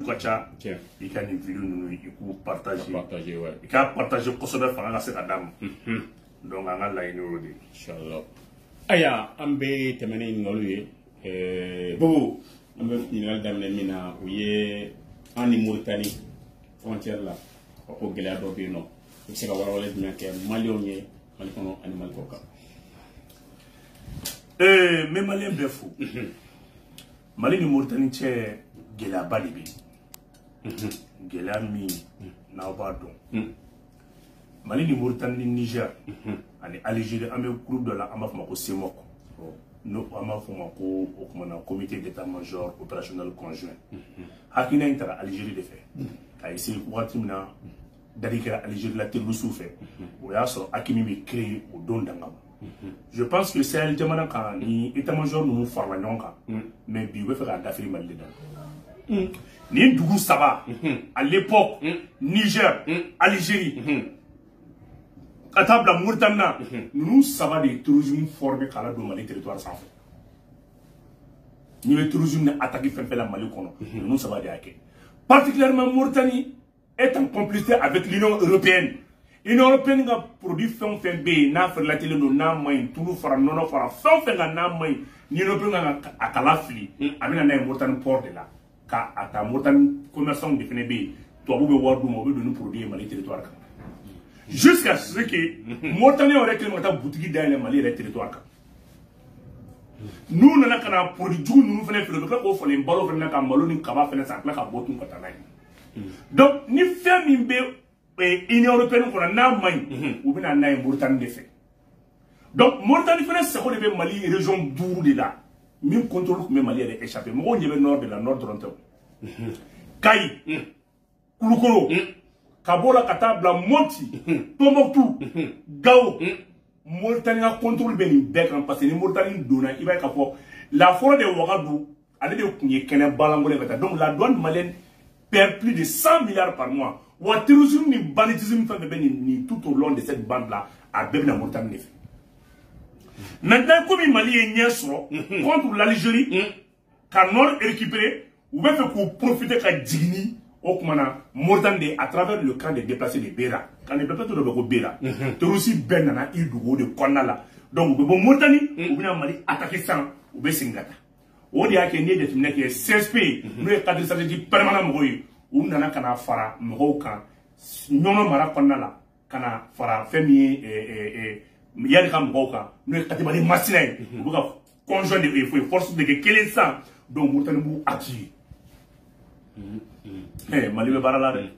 ka ca, i ka nin vidéo ninnu i k'u partager, i k'a partager kosɛbɛ, fanga ka se ka d'a ma. Donc an ka laɲini y'o de ye. Inchallah. Ayiwa, an bɛ tɛmɛ ni ɲininkaliw ye. Bobo, an bɛ ɲininkali daminɛ min na, o ye an ni Mauritanie frontière la, ko gɛlɛya dɔ bɛ yen nɔ. I bɛ se ka walawalali jumɛn kɛ maliyɛnw ye Mali kɔnɔ ani Mali kɔ kan? N bɛ maliyɛn bɛɛ fo. Mali ni Mauritanie cɛ, gɛlɛyaba de bɛ yen. Gɛlɛya min n'aw b'a dɔn, Mali ni Mauritanie ni Niger ani Algérie, an bɛ groupe dɔ la, an b'a fɔ ma ko CEMOC, n'o an b'a fɔ ma ko o kumana comité d'état-major opérationnel conjoint. Hakilina in taara Algérie de fɛ k'a essayer. Wagati min na dali kɛra Algérie la terroriste fɛ, o y'a sɔrɔ AQMI bɛ créer o don danga ma. Je pense que Sahel jamana kan ni état-major ninnu farala ɲɔgɔn kan, mais bi u bɛ fɛ k'a dafiri Mali de da. Nin dugu saba, à l'époque, Niger, Algérie ka taa bila Mauritanie na, ninnu saba de ye terrorisme formé k'a ladon Mali territoire sanfɛ. N'i bɛ terrorisme ni attaque fɛn fɛn la Mali kɔnɔ, ninnu saba de y'a kɛ. Particulièrement Mauritanie est en complicité avec l'Union européenne. Union européenne ka produit fɛn o fɛn bɛ yen n'a feerela don, n'a ma ɲi, tulu fara, nɔnɔ fara, fɛn o fɛn kan n'a ma ɲi, ni Union européenne ka a kala fili, a bɛ na n'a ye Mauritanie port de la ka a ta. Mauritanie commerçant de fɛnɛ bɛ yen, tubabu bɛ wari d'u ma, u bɛ don ni produit ye Mali territoire kan, jusqu'à ce que Mauritanie yɛrɛ kɛlen ka taa butigi dayɛlɛ Mali yɛrɛ territoire kan. N'u nana ka na produit jugu ninnu fɛnɛ feere, u bɛ tila k'o falen balo fɛnɛ na, ka malo ni kaba fɛnɛ san, ka tila ka bɔ tun ka taa n'a ye. Donc ni fɛn min bɛ Union européenne kɔnɔ n'a ma ɲi, u bɛ na n'a ye Mauritanie de fɛ. Donc Mauritanie fɛnɛ sago de bɛ Mali région duuru de la min contrôle tun bɛ Mali yɛrɛ échappé. Mɔgɔw ɲɛ bɛ nord de la, nord dɔrɔn tɛ o. Kayi, Kulukoro, ka bɔ la ka taa bila Mopti, Tombouctou, Gao, Mauritanie ka contrôle bɛ nin bɛɛ kan, parce que ni Mauritanie donna, i b'a ye k'a fɔ la forêt de Ouagadougou, ale de tun ye kɛnɛ balankolon ye ka taa. Donc la douane malienne perd plus de 100 milliards par mois. Wa terrorisme ni banditisme fɛn fɛn bɛ nin tout au long de cette bande là, a bɛɛ bɛna Mauritanie de fɛ. Maintenant, komi Mali ye ɲɛ sɔrɔ contre l'Algérie ka nord récupérer, u bɛ fɛ k'u profiter ka jigin ni o tuma na Mauritanie de à travers le camp des déplacés de Bera. Camp des déplacés dɔ bɛ ko Bera, terroriste bɛɛ nana i dogo o de kɔnɔna la. Donc u bɛ bɔ Mauritanie, u bɛna Mali attaquer sisan, u bɛ segin ka taa. O de y'a kɛ n'i ye jateminɛ kɛ, CSP, n'o ye cadre stratégique permanent mɔgɔw ye, u nana ka na fara mɔgɔw kan Ɲɔnɔ mara kɔnɔna la, ka na fara fɛn min ye Yali ka mɔgɔw kan, n'o ye Katibali Masina ye. U bɛ ka conjoint de force de kɛ kelen sisan. Donc Mauritanie b'u appuyer. Mali bɛ baara la dɛ.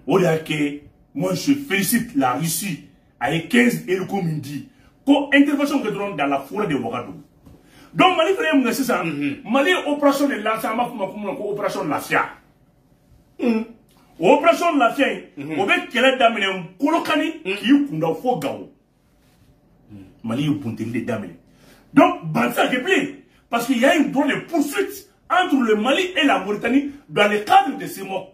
O de y'a kɛ moi je félicite la Russie, a ye 15 hélicos min di ko intervention kɛ dɔrɔn dans la forêt de Ouagadougou. Donc Mali fana ye mun kɛ sisan? Mali ye opération de lancer, an b'a fɔ o ma ko opération Lafia. O opération Lafia in, o bɛ kɛlɛ daminɛ Kolokani k'i kunda fo Gawo. Mali ye bunteli de daminɛ. Donc ban tɛ se ka kɛ bilen, parce qu'il y a une drôle de poursuite entre le Mali et la Mauritanie dans le cadre de CEMOC.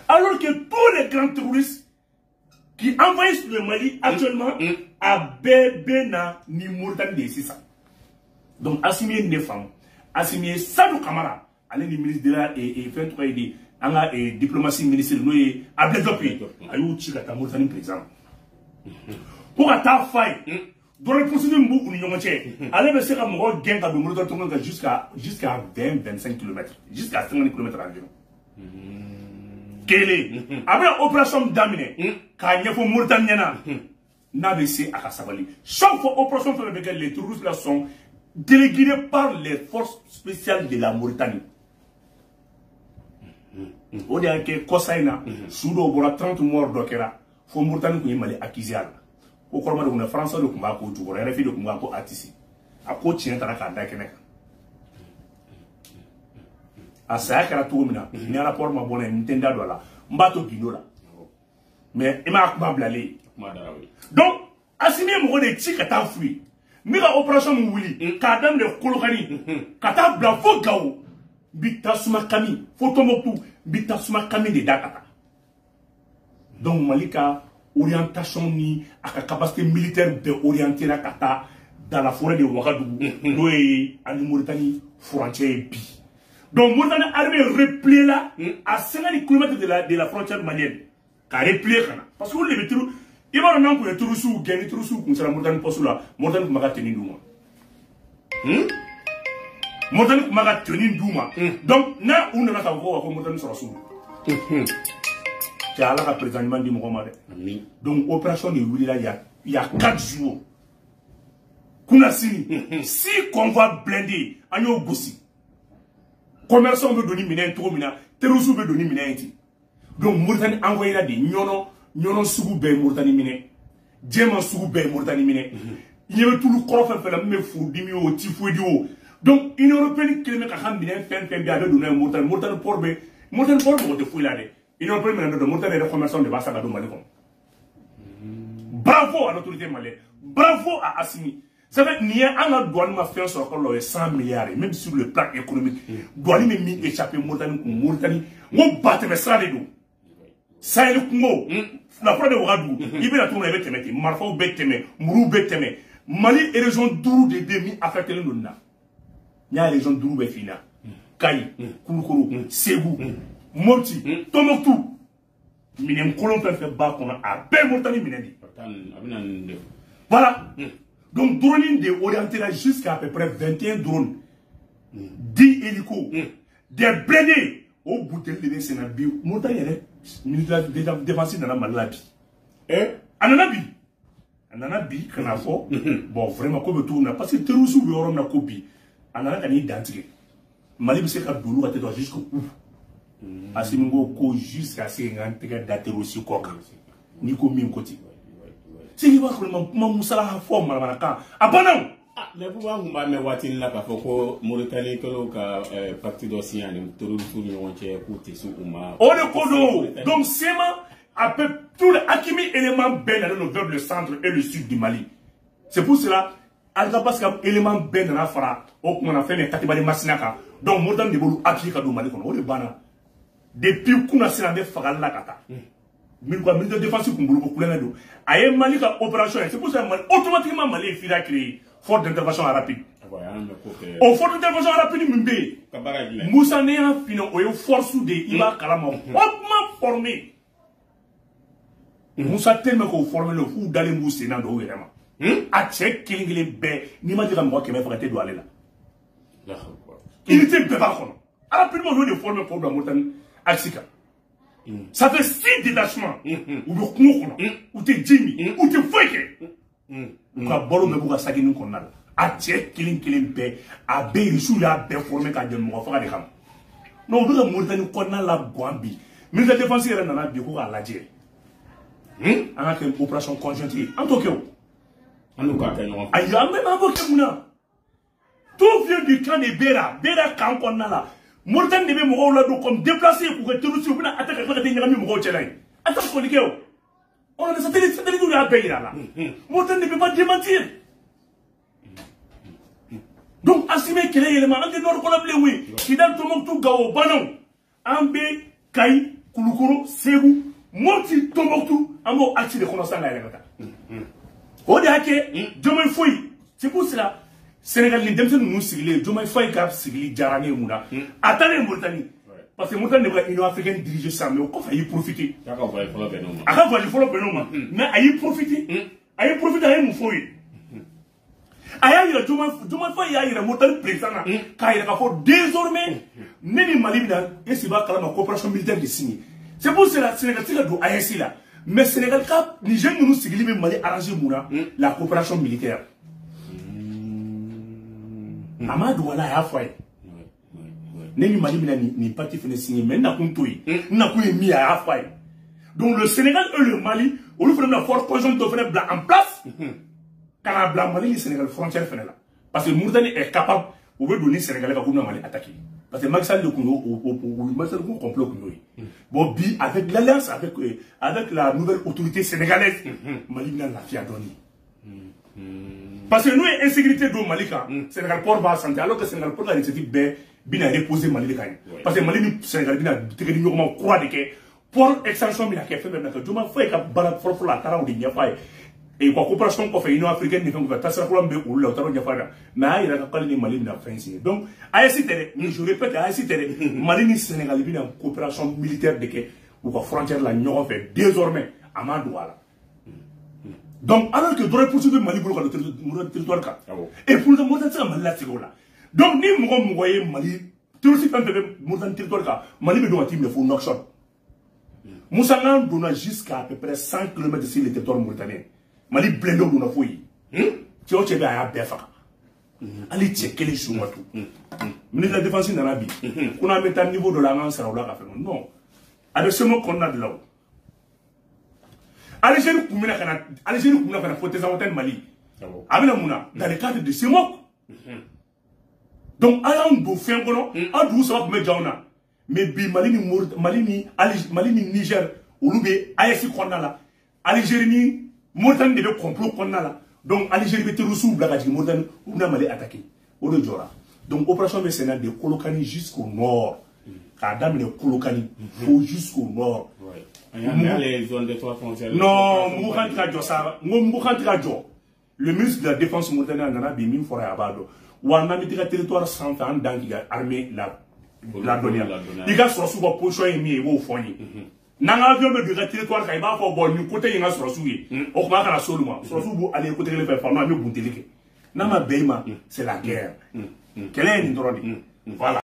Alors que tous les grands terroristes qui envahissent le Mali actuellement, a bɛɛ bɛ na ni Mauritanie de ye sisan. Donc Assimi ye nin de faamu. Assimi ye Sadio Kamara, ale ni ministre de la fɛn tɔgɔ ye di, an ka diplomatie ministre, n'o ye Abdoulaye Diop ye, a y'u ci ka taa Mauritanie président ko ka taa f'a ye droit poursuite min b'u ni ɲɔgɔn cɛ, ale bɛ se ka mɔgɔ gɛn ka don Mauritanie tɔgɔ kan jusqu'à 20 25 km, jusqu'à 50 km environ. Kelen, a bɛna opération min daminɛ k'a ɲɛfɔ Mauritanie ɲɛna, n'a bɛ se a ka sabali. Chaque fois opération fɛn fɛn bɛ kɛ, les terroristes là sont téléguidés par les forces spéciales de la Mauritanie. O de y'a kɛ kɔsa in na su dɔw bɔra, 30 morts dɔ kɛra fo Mauritanie tun ye Mali accusé a la. Ko kɔrɔma de kun bɛ, Faransa de tun b'a ko jukɔrɔ, RFI de tun b'a ko atisi a ko tiɲɛ taara k'a da kɛnɛ kan. A saya kɛra cogo min na, ni rapport ma bɔ n'a ye, n tɛ n da don a la, n b'a to gindo la, mais i m'a kuma bilalen ye. Donc Assimi ye mɔgɔ de ci ka taa f'u ye n bɛ ka opération min wuli k'a daminɛ Kolokani ka taa bila fo Gawo, n bɛ tasuma kami fo Tombouctou, n bɛ tasuma kami de da ka taa. Donc Mali ka orientation ni a ka capacité militaire bɛɛ orienté la ka taa dans la forêt de Ouagadougou, n'o ye ani Mauritanie frontière ye bi. Donc Mauritanie armée repliée là à 50 km de la frontière malienne. Ka replier kana. Parce que les terroristes, il va non pour les terroristes ou gagner terroristes ou comme Mauritanie poste là, Mauritanie m'a tenu d'où. Mauritanie m'a tenu d'où. Donc na on a ka voir ko Mauritanie sera sous. C'est Allah ka président di mɔgɔ ma dɛ. Donc opération de wulila il y a 4 jours. Kunasini, 6 convois blindés an y'o gosi. Commerçant bɛ doni minɛn cogo min na, terroristes bɛ doni minɛn ten. Donc Mauritanie envoyé la de ɲɔnɔ sugu bɛɛ ye Mauritanie minɛ. Jɛman sugu bɛɛ ye Mauritanie minɛ. I ɲɛ bɛ tulu kɔrɔ fɛn fɛn la min bɛ furudimi o typhoïde o. Donc Union européenne kelen bɛ ka ka minɛn fɛn fɛn bɛ a bɛ don n'a ye Mauritanie. Mauritanie port bɛ Mauritanie port mɔgɔ tɛ foyi la dɛ. Union européenne minɛ don Mauritanie yɛrɛ commerçant de b'a san ka don Mali kɔnɔ. Bravo à l'autorité malienne. Bravo à Assimi. Ça fait ni an ka douane ma fɛn sɔrɔ kɔlɔlɔ ye 100 milliards même sur le plan économique. Douane bɛ min échappé Mauritanie kun Mauritanie n ko ba tɛmɛ sira de don. Sahel kungo la forêt de Ouagadougou i bɛna cogo min na i bɛ tɛmɛ ten marifaw bɛ tɛmɛ muruw bɛ tɛmɛ Mali région 5 de bɛ min affecté don nin na. N y'a région 5 bɛɛ f'i ɲɛna. Kayi, Kulukoro, Segu, Mopti, Tombouctou. Minɛn kolon fɛn fɛn b'a kɔnɔ a bɛɛ Mauritanie minɛ de. Voilà. Donc drone de orienté là jusqu'à à peu près 21 drones, 10 hélicos, des blindés. Au bout de l'été, c'est la bi. Mauritanie yɛrɛ ministre de la défense nana Mali la bi. A nana bi. A nana bi ka na fɔ bon vraiment ko bɛ cogo min na parce que terroristes bɛ yɔrɔ min na ko bi a nana ka n'i dantigɛ. Mali bɛ se ka don olu ka territoire jusqu'au où. Assimi ko jusqu'à ce que n ka n tɛgɛ da terroriste kɔ kan. N'i ko min ko ten. Sigi b'a kɔnɔ kuma musala fɔ manamanakan a banna o. Mais pourquoi an tun b'a mɛn waati la k'a fɔ ko Mauritanie kɛlenw ka pacte dɔ signé ani terroristes ni ɲɔgɔn cɛ k'u tɛ se u ma. O de ko don. Donc CMA a peu tous les Hakimi éléments bɛɛ nana don vers le centre et le sud du Mali. C'est pour cela Algabas ka élément bɛɛ nana fara o kuma na fɛn min Katibali Masina kan. Donc Mauritanie de b'olu appuyer ka don Mali kɔnɔ o de banna. Depuis kunasini an bɛ fagali la ka taa. Ministre de défense kun bolo ko kulonkɛ don. A ye Mali ka opération ye. C'est pour ça Mali automatiquement Mali ye FIRA créé. Force d'intervention rapide. O force d'intervention rapide min bɛ yen. Musa ne y'a f'i ɲɛna o ye force de ye i b'a kalama hautement formé. Musa tellement k'o formé le f'u dalen b'u sen na dɔw yɛrɛ ma. A cɛ kelen kelen bɛɛ n'i ma deli ka mɔgɔ 100 faga i tɛ don ale la. Unité bɛɛ b'a kɔnɔ. Rapidement o y'o de formé k'o bila Mauritanie axe kan. Ça fait 6 détachements. U bɛ kungo kɔnɔ, u tɛ ji min, u tɛ foyi kɛ. U ka balo bɛɛ b'u ka sakinin kɔnɔna la. A cɛ kelen kelen bɛɛ, a bɛɛ irisiw y'a bɛɛ formé k'a jɛ mɔgɔ faga de kama. Non, u bɛ ka Mauritanie kɔnɔna la guwan bi. Ministre de la défense yɛrɛ nana bi ko k'a lajɛ. An ka kɛ opération conjointe ye. An t'o kɛ o. An n'u k'a kɛ ɲɔgɔn fɛ. Ayi, an bɛɛ b'an b'o kɛ mun na? Tout vient du camp de Bera. Bera camp kɔnɔna la. Mauritanie de bɛ mɔgɔw ladon comme déplacé k'u kɛ terroriste u bɛna attaquer ka tila ka taa ɲagami mɔgɔw cɛla yen. An t'a fɔli kɛ o. On a satellite y'a bɛɛ yira la. Mauritanie ne peut pas démentir. Donc Assimi kɛlɛ yɛlɛma an tɛ nord kɔnɔ bilen koyi. Kidal, Tombouctou, Gao bannaw. An bɛ Kayi, Kulukoro, Segu, Mopti, Tombouctou an b'o axe de kɔnɔ sisan ka yɛlɛ ka taa. O de y'a kɛ Diomaye Faye. C'est pour cela Sénégal ni denmisɛnnin ninnu sigilen Diomaye Faye ka sigili diyara ne ye mun na. A taalen Mauritanie. Parce que Mauritanie de bɛ ka Union africaine diriger sisan mais o kɔfɛ a y'i profiter. A ka voyage fɔlɔ bɛnn'o ma. A ka voyage fɔlɔ bɛnn'o ma. Mais a y'i profiter. A y'i profiter a ye mun f'o ye. A y'a yira Diomaye Faye y'a yira Mauritanie président na k'a yira k'a fɔ désormais ne ni Mali bɛna e b'a kalama coopération militaire de signer. C'est pour cela Sénégal tɛ se ka don AES la. Mais Sénégal ka ni jeunes ninnu sigili bɛ Mali arranger mun na la coopération militaire. A m'a dogo a la a y'a fɔ a ye. Ne ni Mali bɛna nin pacte fana signer mais n nakun t'o ye. N nakun ye min ye a y'a fɔ a ye. Donc le Sénégal et le Mali olu fana bɛna force conjointe dɔ fana bila en place. Ka n'a bila Mali ni Sénégal frontière fana la. Parce que Mauritanie est capable u bɛ don ni Sénégalais kan k'u bɛna Mali attaquer. Parce que Macky Sall de kun y'o Macky Sall kun complot kun y'o ye. Bon bi avec l'alliance avec la nouvelle autorité sénégalaise Mali bɛna lafiya dɔɔni. Parce que n'u ye insécurité don Mali kan Sénégal port b'a santé alors que Sénégal port ka initiative bɛɛ bɛna reposer Mali de kan ye. Parce que Mali ni Sénégal bɛna tɛgɛ di ɲɔgɔn ma kura de kɛ port extension bɛna kɛ fɛn bɛɛ bɛna kɛ. Diomaye Faye ka baara fɔlɔ-fɔlɔ a taara o de ɲɛfɔ a ye. Et quoi coopération kɔfɛ Union africaine ni fɛn kɔfɛ taasira kura min bɛ olu la u taara o ɲɛfɔ a ɲɛna mais a y'a yira k'ale ni Mali bɛna fɛn signer. Donc AES tɛ dɛ, je répète, AES tɛ dɛ, Mali ni Sénégal bɛna coopération militaire de kɛ u ka frontière la ɲɔgɔn fɛ désormais, a ma dogo a la. Donc alors que droit de poursuite bɛ Mali bolo ka don territoire kan et pour Mauritanie tɛ se ka Mali lasegin o la. Donc ni mɔgɔ mɔgɔ ye Mali terroriste fɛn fɛn bɛ Mauritanie territoire kan, Mali bɛ don ka t'i minɛ fo Nouakchott. Moussa Ngane donna jusqu'à à peu près 100 km sur le territoire mauritanien. Mali blindé donna fo yen. Cɛ o cɛ bɛ a y'a bɛɛ faga. Hali cɛ kelen su ma to. Ministre de la Défense nana bi. Ko n'an bɛ taa niveau dɔ la an k'an sara o la ka fɛn. Non. A bɛ CEMOC kɔnɔna de la o. Algérie kun bɛna ka na, Algérie kun bɛna ka na fo Tinzawatène Mali. A bɛna mun na? Dans le cadre de CEMOC. Donc a y'anw don fɛn kɔnɔ, an dugu saba tun bɛ ja anw na. Mais bi Mali ni Mali ni Mali ni Niger olu bɛ AES kɔnɔna la. Algérie ni Mauritanie de bɛ complot kɔnɔna la. Donc Algérie bɛ terroristes bila ka jigin Mauritanie, u bɛna Mali attaquer. O de jɔra. Donc opération bɛ senna de Kolokani jusqu'au nord. K'a daminɛ Kolokani fo jusqu'au nord. Non, mugu kan tɛ ka jɔ sa. N ko mugu kan tɛ ka jɔ. Le ministre de la Défense mauritanien nana bi min fɔra a b'a dɔn. Wa n'an bɛ t'i ka territoire sanfɛ, an dan k'i ka armée la ladɔnniya. I ka sɔrɔsiw ka position ye min ye, i b'o fɔ n ye. N'an ka avion bɛ don i ka territoire kan, i b'a fɔ bon nin côté in ka sɔrɔsiw ye. O tuma a kana s'olu ma. Sɔrɔsiw b'u aller côté kelen fɛ, faama an bɛ bunteli kɛ. N'a ma bɛn i ma, c'est la guerre. Kɛlɛ ye nin dɔrɔn de ye. Voilà.